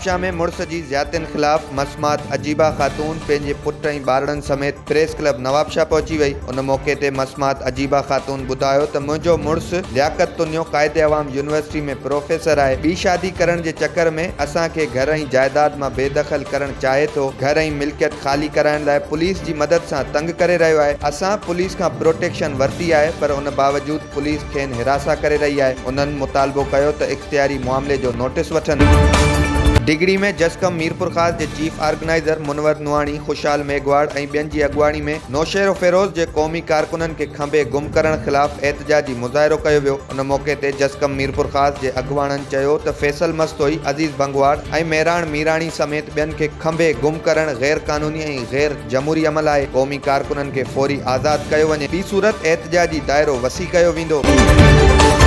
نوابشاهه ۾ مڙس جي زيادتين خلاف مسمات عجيبه خاتون پنهنجي پٽ ۽ ٻارڙن سميت پريس ڪلب نوابشاهه پهچي وئي. ان موقعي تي مسمات عجيبه خاتون ٻڌايو ته منهنجو مڙس لياقت تنيو قائد عوام يونيورسٽي ۾ پروفيسر آهي، ٻي شادي ڪرڻ جي چڪر ۾ اسان کي گهر ۽ جائيداد مان بي دخل ڪرڻ چاهي ٿو، گهر ۽ ملڪيت خالي ڪرائڻ لاء پوليس جي مدد سان تنگ ڪري رهيو آهي، اسان پوليس کان پروٽيڪشن ورتي آهي پر ان باوجود پوليس کين هراسان ڪري رهي آهي، انهن مطالبو ڪيو ته اختياري معاملي جو نوٽيس وٺن. ڊگهڙي ۾ جسقم ميرپورخاص جي چيف آرگنائيزر منور نوحاڻي، خوشحال ميگهواڙ ۽ ٻين جي اڳواڻي ۾ نوشهروفيروز جي قومي ڪارڪنن کي کنڀي گم ڪرڻ خلاف احتجاجي مظاهرو ڪيو ويو. ان موقعي تي جسقم ميرپورخاص جي اڳواڻن چيو ته فيصل مستوئي، عزيز ڀنگواڙ ۽ مهراڻ ميراڻي سميت ٻين کي کنڀي گم ڪرڻ غير قانوني ۽ غير جمهوري عمل آهي، قومي ڪارڪنن کي فوري آزاد ڪيو وڃي، ٻي صورت احتجاجي دائرو وسيع ڪيو ويندو.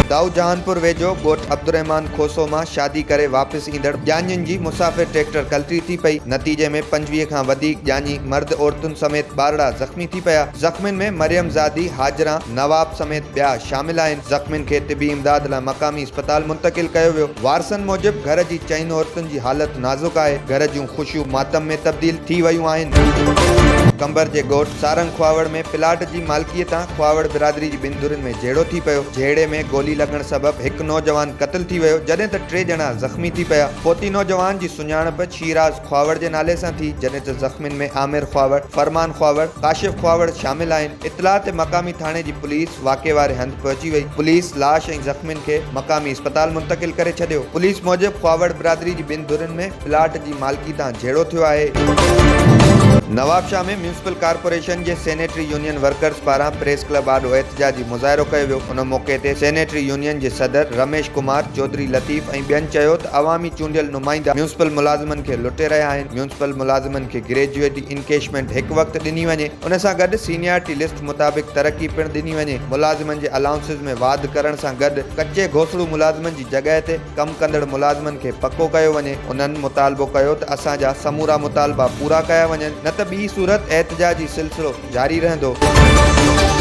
دائو جهانپور ويجهو ڳوٺ عبدالرحمان کوسو مان شادي ڪري واپس ايندڙ ڄاڃين جي مسافر ٽريڪٽر ڪلٽي ٿي پئي، نتيجي ۾ 25 کان وڌيڪ ڄاڃي مرد، عورتن سميت ٻارڙا زخمي ٿي پيا، زخمين ۾ مريم زادي، حاجران، نواب سميت ٻيا شامل آهن، زخمين کي طبي امداد لاء مقامي اسپتال منتقل ڪيو ويو، وارثن موجب گهر جي چئن عورتن جي حالت نازڪ آهي، گهر جون خوشيون ماتم ۾ تبديل ٿي ويون آهن. قمبر جي ڳوٺ سارنگ خواوڙ ۾ پلاٽ جي مالڪي تان خواوڙ برادري جي ٻن ڌرين ۾ جهيڙو ٿي پيو، جهيڙي ۾ گولي لڳڻ سبب هڪ نوجوان قتل ٿي ويو، جڏهن ته ٽي ڄڻا زخمي ٿي پيا. فوتي نوجوان جي سڃاڻپ شيراز خواوڙ جي نالي سان ٿي، جڏهن ته زخمين ۾ عامر خواوڙ، فرمان خواوڙ، ڪاشف خواوڙ شامل آهن. اطلاع تي مقامي ٿاڻي جي پوليس واقعي واري هنڌ پهچي وئي، پوليس لاش ۽ زخمين کي مقامي اسپتال منتقل ڪري ڇڏيو. پوليس موجب خواوڙ برادري جي ٻن ڌرين ۾ پلاٽ جي مالڪي تان جهيڙو ٿيو آهي. نوابشاهه ۾ ميونسپل ڪارپوريشن جي سينيٽري يونين ورڪرز پاران پريس ڪلب آڏو احتجاجي مظاهرو ڪيو ويو. ان موقعي تي سينيٽري يونين جي صدر رميش ڪمار، چوڌري لطيف ۽ ٻين چيو ته عوامي چونڊيل نمائندا ميونسپل ملازمن کي لٽي رهيا آهن، ميونسپل ملازمن کي گريجوئيٽي انڪيشمينٽ هڪ وقت ڏني وڃي، ان سان گڏ سينيارٽي لسٽ مطابق ترقي پڻ ڏني وڃي، ملازمن جي الائونسز ۾ واڌ ڪرڻ سان گڏ ڪچي گهوسڙو ملازمن جي جڳهه تي ڪم ڪندڙ ملازمن کي پڪو ڪيو وڃي، انهن مطالبو ڪيو ته اسان جا سمورا مطالبا پورا ڪيا وڃن نه ته ٻي صورت احتجاجي سلسلو جاري رهندو.